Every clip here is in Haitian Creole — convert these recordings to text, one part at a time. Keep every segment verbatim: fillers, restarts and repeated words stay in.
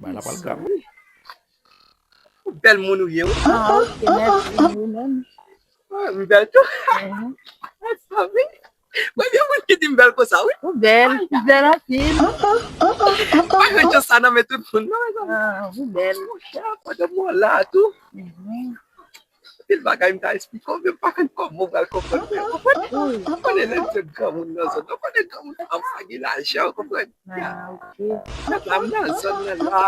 Bagay la pral grav. Ou bèl moun ou ye, wi. Ah, ok, mèsi, ou menm. Ah, m bèl tou. Mhm. Mèsi, fanmi. Premye moun ki di m bèl konsa, wi. Ou bèl, ou bèl anpil. Pa gen jan sa nan men tout moun, non, mezanmi. Ah, ou bèl. Monchè, pandan mwen la tou. Mhm. Anpil bagay m ta esplike w, men m pa konn kòman w pral konprann mwen, w konprann? Wi. Ou konnen lè m se granmoun nan zòn, ou konnen granmoun fanm sa gen lajan, w konprann? Ah, ok. Mèt la, m nan zòn nan la.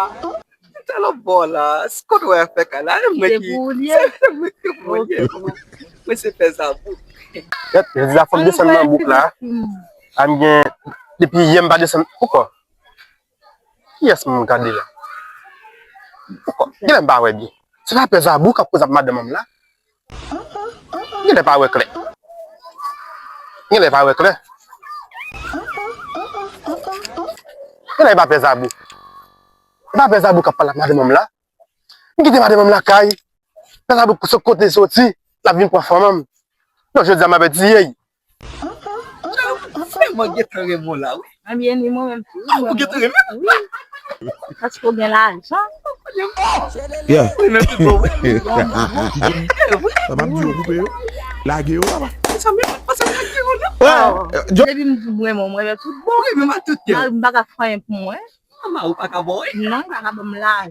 M te lòt bò la. Kot wè afè kay la, e mwen ki, se mwen ki mwen ye. Mwen se Pè Zabou. Gèt, jodi a fò m desann nan bouk la. A m gen, depi yè m pa desann. Poukò? Kiyès m gade la? Poukò? Genlè m pa wè byen. Se pa Pè Zabou k ap koze ak madanm an m la? Genlè pa wè klè. Genlè pa wè klè. Genlè e pa Pè Zabou. E pa Pè Zabou k ap pale ak madanm an m la? M kite madanm an m lakay. Pè Zabou sot kote l soti, l ap vin pran fanm an m. Non, jodi a m ap etidye. Vrèman gentan renmen w la, wi. Ebyen, ni mwen menm tou. Ah, ou gentan renmen m? Wi. Paske w gen lajan. Yeah. Wi, men pi bon, wi. Sa m ap di yo koupe yo. Lage yo, papa. Sa m ap pase lage yo, non? Depi m di mwen, mwen, mwen, tout bon. Wi, men m a tout kè. M pa ka fè anyen pou mwen. Manman ou pa ka ba w, wi. Non, li pa ka ban m lajan.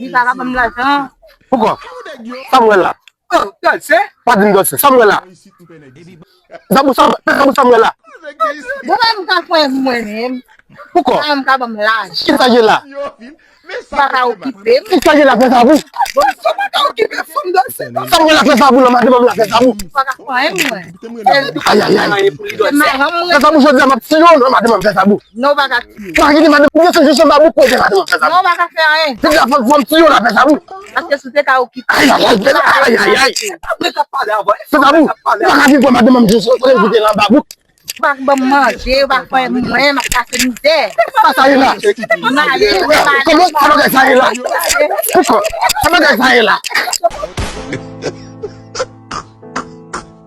Li pa ka ban m lajan. Poukò? Sa m wè la? Oh, Dòlse. Pa di m Dòlse. Sa m wè la? Zabou sa, Zabou sa m wè la? Bon, m ka fè mwen menm. Poukò? Sa m ka ban m lajan. Kisa ye la? Pa ka okipe m. Kisa ye la, Pè Zabou? Bon, sa pa ka okipe fanm Dòlse. Sa m wè la, Pè Zabou, nan madanm la, Pè Zabou. Pa ka fè mwen. Ayayay. Pè Zabou, jodi a m ap tiye w, nan madanm, Pè Zabou. Non, ou pa ka tiye. Pa kite madanm, ou se jis anba bouk mwen, madanm, Pè Zabou. Non, ou pa ka fè anyen. Jodi a fò m tiye w la, Pè Zabou. Paske si w te ka okipe. Ayayay, Pè Zabou, ayayay. Mwen t ap pale avè w. Pè Zabou, ou pa ka viv wè madanm, jis kote m kite l anba bouk. Ou pa ban m manje, ou pa fè mwen, m ap pase mizè. Sa sa ye la? M ale, m ale. Kòman sa bagay sa ye la? Poukò? Sa bagay sa ye la?